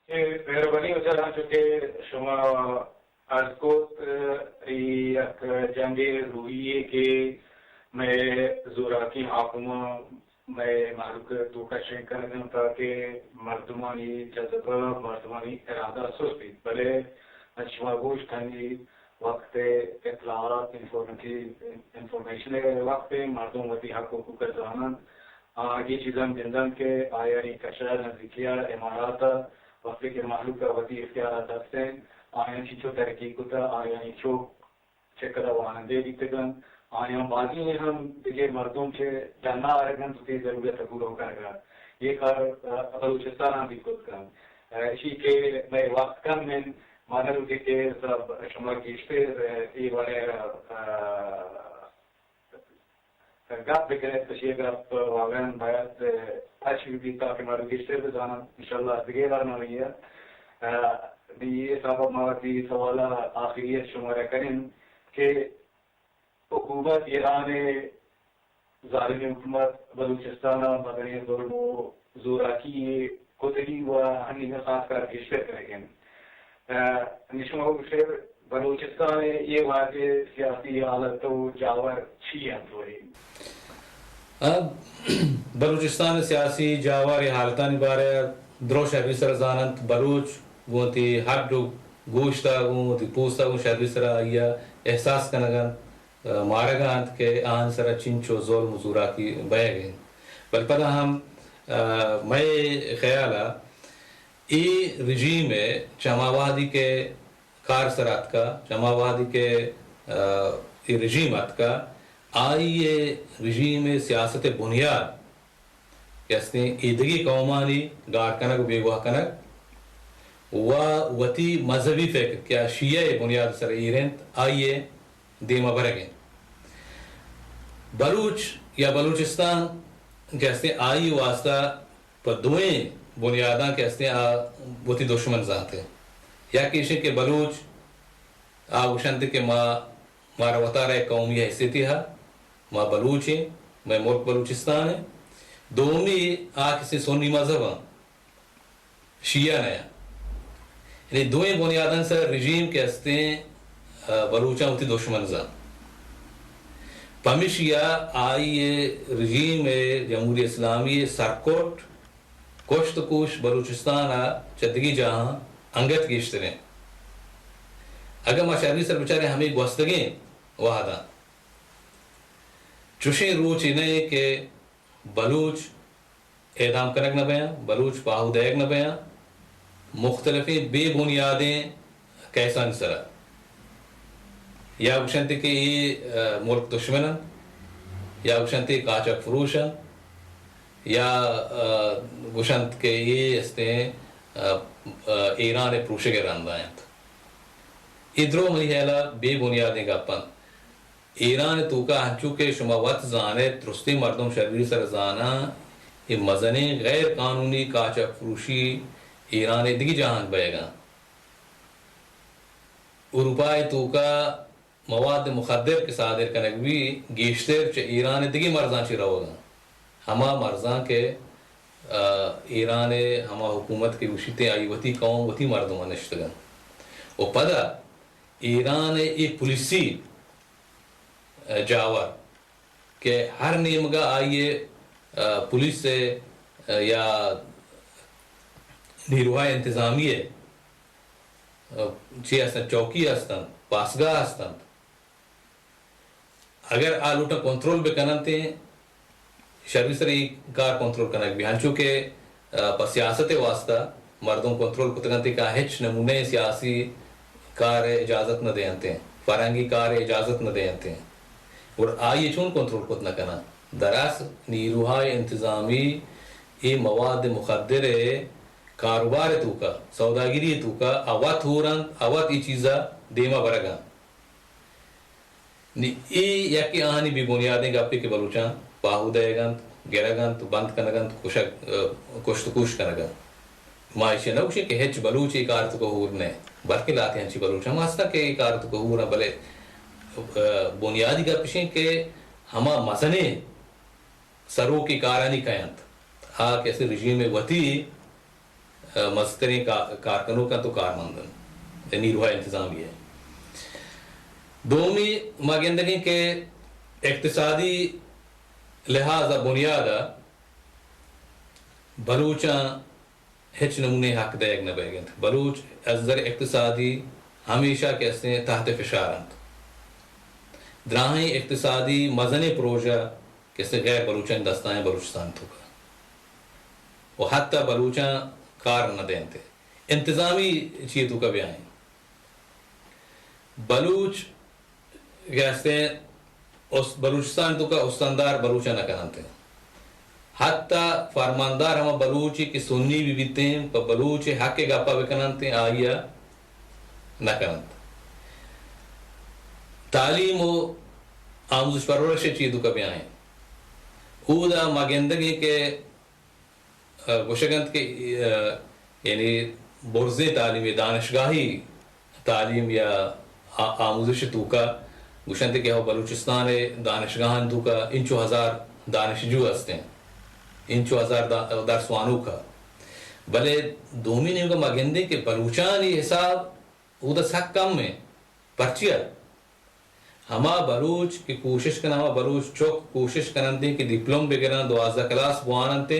مہربانی ہوشیار، ہنچو کہ شما عرض کت، اے یک جنگے روحی یے کہ مئے زوراکیں حاکماں مئے مہلوک ءِ توکا شنگ کنگ ءَ انت تاکہ مردمانی جذبہ، مردمانی ارادہ سست بیت۔ بلے من شما گوشت ہنی وقت اطلاعات، انفارمیٹیو، انفارمیشن ءِ وقت، مردم وتی حق و حقوق ءَ زاننت، آ اے چیزاں گندنت کہ آیانی کش ءَ نزیکی ءَ امارات ءَ وقتے کہ مہلوک ءَ وتی اختیارات ہست انت، آیاں چنچو ترقی کتہ، آیانی چک چہ کد ءَ وانندہ بیتگ انت، آیاں بازیں ہم دگہ مردم چہ ڈن ءَ آرگ ءَ انت وتی ضرورت ءَ پورو کنگ ءَ۔ اے کار، ءَ، بلوچستان ءَ ہم بیت کت کنت۔ ءَ، اشی کہ مئے وقت کم انت، ما نہ لوٹیں کہ سب شما گیشتر، ءَ، اے وڑ ءَ، ءَ، گپ بکنیت، اشی ءِ گپ واقعاً باید، ءَ، اچ بہ بیت تاکہ مردم گیشتر بزاننت۔ انشاءاللہ دگہ برنامہ ءَ، ءَ، نی اے حساب ءَ ما وتی سوال ءَ آخری ءَ شمارا کنیں کہ حکومت، ایران ءِ ظالمیں حکومت بلوچستان ءَ مزنیں ظلم و زوراکی یے کتگی و ہنی نہ خاص کار گیشتر کنگ ءَ انت۔ ءَ، نی شما گوشئے بلوچستان ءِ اے وہد ءِ سیاسی حالت و جاور چی انت وری؟ ءَ، بلوچستان ءِ سیاسی جاور ءِ حالتانی بارہ ءَ درو شری سر ءَ زاننت۔ بلوچ گوں وتی ہڈ و گوشت ءَ گوں وتی پوست ءَ گوں شری سر ءَ آئی ءَ احساس کنگ ءَ انت، ءَ، مارگ ءَ انت کہ آہانی سر ءَ چنچو ظلم و زوراکی بئیگ ءَ انت۔ بلے پدا ہم، ءَ، مئے خیال ءَ اے رژیم ءَ چہ ہما وہدی کہ کار سر ءَ اتکا، چہ ہما وہدی کہ، ءَ، اے رژیم اتکا، آئی ءِ رژیم ءِ سیاست ءِ بنیاد کہ استیں ایدگہ قومانی گار کنگ و بیگواہ کنگ و وتی مذہبی فکر کہ آ شیعہ ءِ بنیاد ءِ سر ءَ ایر انت، آئی ءِ دیم ءَ برگ انت۔ بلوچ یا بلوچستان کہ استیں آئی واسطہ پہ دوئیں بنیاداں کہ استیں آ وتی دشمن زانت۔ یک ایش انت کہ بلوچ آ گوشنت کہ ما، مارا وتارا یک قومی حیثیتے ہا، ما بلوچ ایں، مئے ملک بلوچستان ایں۔ دومی آ کہ استیں سنی مذہب آں، شیعہ نہ آں۔ یعنی دوئیں بنیادانی سر ءَ رژیم کہ استیں، ءَ، بلوچاں وتی دشمن زانت۔ پمیشی ءَ آئی ءِ رژیم ءِ جمہوری اسلامی ءِ سرکٹ کشت و کوش بلوچستان ءَ چہ دگہ جاہاں انگت گیشتر انت۔ اگاں ما شری سر ءَ بچاریں ہمے گوستگیں وہداں، چشیں روچے نہ انت کہ بلوچ اعدام کنگ نہ بیاں، بلوچ پاہو دئیگ نہ بیاں، مختلفیں بے بنیادیں کیسانی سر ءَ۔ یا گوشنت کہ اے، ءَ، ملک دشمن انت، یا گوشنت اے قاچاق فروش انت، یا، ءَ، گوشنت کہ اے استیں، ءَ، ءَ، ایران ءِ پروشگ ءِ رندا انت۔ اے درو منی خیال ءَ بے بنیادیں گپ انت۔ ایران ءِ توکا انچو کہ شما وت زان ات، درستیں مردم شری سر ءَ زاناں، اے مزنیں غیر قانونی قاچاق فروشی ایران ءِ دگہ جاہاں بئیگ ءَ انت۔ اروپا ءِ توکا مواد مخدر کہ صادر کنگ بی، گیشتر چہ ایران ءِ دگہ مرزاں چہ روگ ءَ انت۔ ہما مرزاں کہ، ءَ، ایران ءِ ہما حکومت کہ گوشیت آئی وتی قوم، وتی مردم نشتگ انت۔ و پدا ایران ءِ اے پولیسی، ءَ، جاور کہ ہر نیمگ ءَ آئی ءِ، ءَ، پولیس ءِ، ءَ، یا نیروہای انتظامی ءِ، ءَ، چی ہست انت، چوکی ہست انت، پاسگاہ ہست انت۔ اگر آ لوٹاں کنٹرول بہ کن انت، شری سر ءَ اے کار کنٹرول کنگ بی، انچو کہ، ءَ، پہ سیاست ءِ واسطہ مردم کنٹرول کتگ انت کہ آ ہچ نمونہ ءِ سیاسی کار ءِ اجازت نہ دینت، فرہنگی کار ءِ اجازت نہ دینت، گڑا آئی ءَ چون کنٹرول کت نہ کناں؟ دراصل نیروہای انتظامی اے مواد مخدر ءِ کاروبار ءِ توکا، سوداگری ءِ توکا آ وت ہور انت، آ وت اے چیز ءَ دیما برگ ءَ انت۔ نی اے یکے آہانی بے بنیادیں گپے کہ بلوچاں پاہو دئیگ انت، گرگ انت، بند کنگ انت، کشگ، ءَ، کشت و کوش کنگ انت۔ ما ایشی ءَ نہ گوشیں کہ ہچ بلوچ اے کار ءِ توکا ہور نہ انت، بلکیں لہتے انچیں بلوچ ہم ہستاں کہ اے کار ءِ توکا ہور انت، بلے، ءَ، بنیادی گپ ایش انت کہ ہما مزنیں سروک اے کارانی کئے انت؟ آ کہ استیں رژیم ءِ وتی، مزتریں کا-، کارکنوک انت و کارمند انت، نیروہ انتظامی ء۔ دومی ما گندگیں کہ اقتصادی لحاظ ء بنیاد ء بلوچاں ہچ نمونے حق دئیگ نہ بئیگ انت۔ بلوچ از نظر اقتصادی ہمیشہ کہ استیں تحت فشار انت۔ دراہیں اقتصادی مزنیں پروژہ کہ استیں غیر بلوچانی دستاں بلوچستان توکا و حتی بلوچاں کار نہ دینت۔ انتظامی چیئے توکا بیائیں۔ بلوچ کہ استیں اس-، بلوچستان توکا استاندار بلوچ ء نہ کننت۔ حتی فرماندار ہما بلوچے کہ سنی بہ بیتیں، پہ بلوچ ء حق ء گپا بکننت، آئی ء نہ کننت۔ تعلیم و آموزش پرورش ء چی توکا بیائیں۔ اودا ما گندگیں کہ ء گوشگ انت کہ، ء، یعنی برزیں تعلیم، دانشگاہی تعلیم یا آ-، آموزش توکا گوشنت کہ ہو بلوچستان ء دانشگاہاں توکا انچو ہزار دانشجو ہستیں، انچو ہزار دا-، درس وانوکا۔ بلے دومی نیمگا ما گندیں کہ بلوچانی حساب اودا سک کم ہیں۔ پرچیا؟ ہما بلوچ کہ کوشش کن، ہما بلوچ چک کوشش کننت کہ دیپلم بگرن، دوازدہ کلاس بواننت،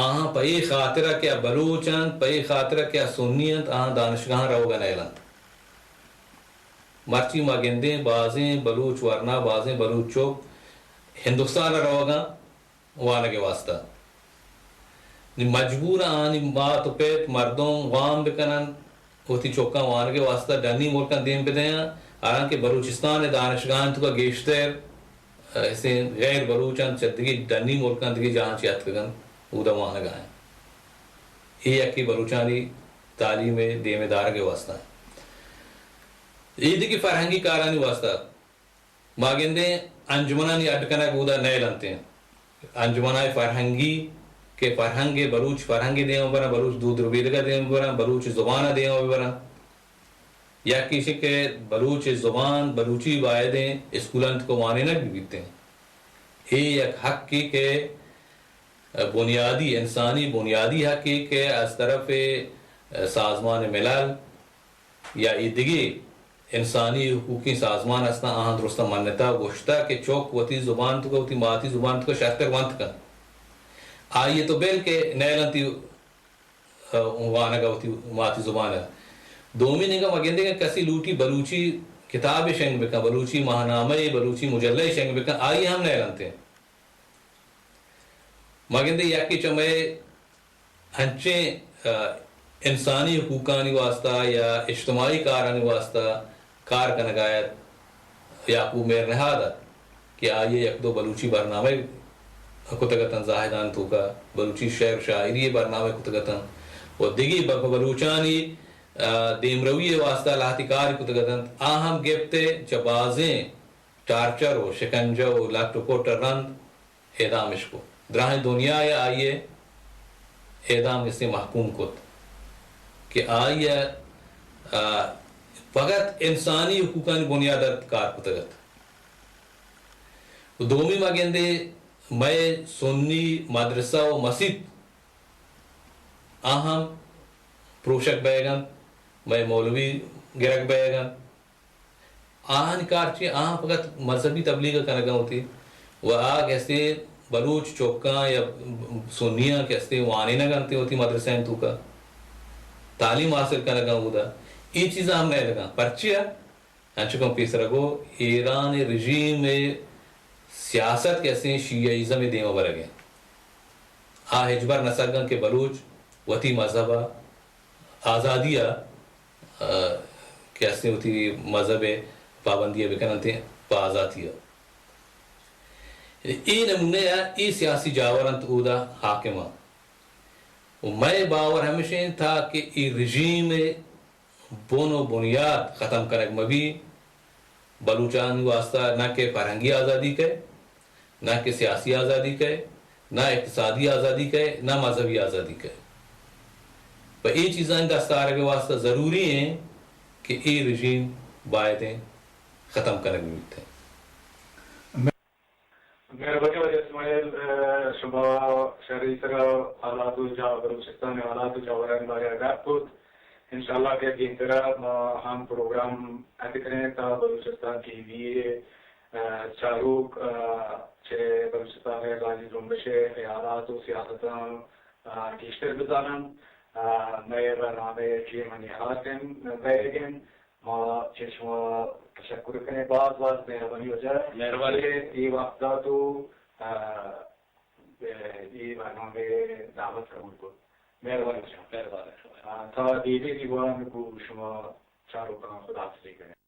آہاں پہ اے خاطر کہ آ بلوچ انت، پہ اے خاطر کہ آ سنی انت، آہاں دانشگاہاں روگا نیلنت۔ مرچی ما گندیں بازیں بلوچ ورنا، بازیں بلوچ چک ہندوستان ء روگاں وانگ ء واستہ۔ نی مجبور آنی مات و پت مردم وام بکنن، وتی چکاں وانگ ء واستہ ڈنی ملکاں دیم بدیاں، حالانکہ بلوچستان ء دانشگاہاں توکا گیشتر، ء، ہستیں غیر بلوچ انت، چہ دگہ ڈنی ملکاں دگہ جاہاں چہ اتکگ انت، اودا وانگ ء انت۔ اے یکے بلوچانی تعلیم ء دیم ء دارگ ء واستہ انت۔ اے دگہ فرہنگی کارانی واستہ ما گندیں انجمنانی اڈ کنگ اودا نیل انت۔ انجمنای فرہنگی کہ فرہنگ ء، بلوچ فرہنگ ء دیم ء برن، بلوچ دود ربیدگ ء دیم ء برن، بلوچ زبان ء دیم ء ببرن۔ یک ایشی کہ بلوچ زبان، بلوچی بایدیں اسکولان توکا وانینگ بہ بیتیں۔ اے یک حقے کہ بنیادی، انسانی بنیادی حقے کہ از طرف سازمان ملل یا اے دگہ انسانی حقوقی سازمان ہستاں، آہاں درستاں منتا گوشتا کہ چک وتی زبان توکا، وتی ماتی زبان توکا شرتر ونت کن۔ آئی تو بل کہ نیلنتی، ء، وانگا وتی ماتی زبان ء۔ دومی نیگا ما گندے کہ کسی لوٹی بلوچی کتابے شنگ بکن، بلوچی ماہنامہ، بلوچی مجلہ شنگ بکن، آئی ہم نیلنتے۔ ما گندے یکے چہ مئے انچیں، ء، انسانی حقوقانی واستہ یا اجتماعی کارانی واستہ کار کنگا ات، یعقوب مہر نہاد ات کہ آئی ء یک دو بلوچی برنامہ کتگ اتنت، زاہدان توکا بلوچی شعر شاعری برنامہ کتگ اتنت و دگہ ب-، بلوچانی، ء، دیمروی واستہ لہتی کار کتگ اتنت۔ آ ہم گپت چہ بازیں ٹارچر و شکنجہ و لٹ و پٹ ء رند اعدامش کت۔ دراہیں دنیا ء آئی ء اعدام گستے محکوم کت کہ آئی ء، آ، فقط انسانی حقوقانی بنیاد ء کار کتگ ات۔ و دومی ما گندے مئے سنی مدرسہ و مسیت آ ہم پروشگ بئیگ انت، مئے مولوی گرگ بئیگ انت۔ آہانی کار چی؟ آہاں فقط مذہبی تبلیغ کنگ ء وتی و آ کہ استے بلوچ چکاں یا سنیاں کہ استے وانینگ انت وتی مدرسہ انت توکا تعلیم حاصل کنگ ء اودا اے چیزاں ہم نیلگاں۔ پرچیا؟ انچو کہ پیسرا گو ایران رژیم سیاست کہ استے شیعہ ازم دیما برگ ء آ ہچبر نہ سگاں کہ بلوچ وتی مذہب ء آزادی ء، ء، کہ استیں وتی مذہب ء پابندی ء بکن انت پہ آزاتی ء۔ اے نمونہ ء اے سیاسی جاور انت اودا حاکم ء۔ و مئے باور ہمیش انت تا کہ اے رژیم ء بن و بنیاد ختم کنگ مہ بی، بلوچانی واسطہ نہ کہ فرہنگی آزادی کئے، نہ کہ سیاسی آزادی کئے، نہ اقتصادی آزادی کئے، نہ مذہبی آزادی کئے۔ پہ اے چیزانی دست آرگ ء واسطہ ضروری ہیں کہ اے رژیم باید ہیں ختم کنگ بیت۔ مہربانی واجہ اسماعیل، ء، شما شری سرا حالات و جا-، بلوچستان ءِ حالات و جاورانی بارے ءَ گپ کت۔ انشاءاللہ کہ دیمترا ما ہم پروگرام اد کنیں تا بلوچستان ٹی وی ءِ، آ، چاروک، آ، چہ بلوچستان ءِ راجی جنبش ءِ خیالات و سیاستاں، آ، گیشتر بزانن۔ آ، مئے برنامہ ءِ ٹیم انی ہاتن بئیگ انت۔ ما چہ شما تشکر کنیں، باز باز مہربانی واجہ۔ مہربانی۔ کہ اے وقت دات و، آ، اے برنامہ ءِ دعوت قبول کت۔ مہربانی واجہ۔ مہربانی۔ آ، تا دیوے دیوان گوں شما چاروکاں خدا حافظی کنیں۔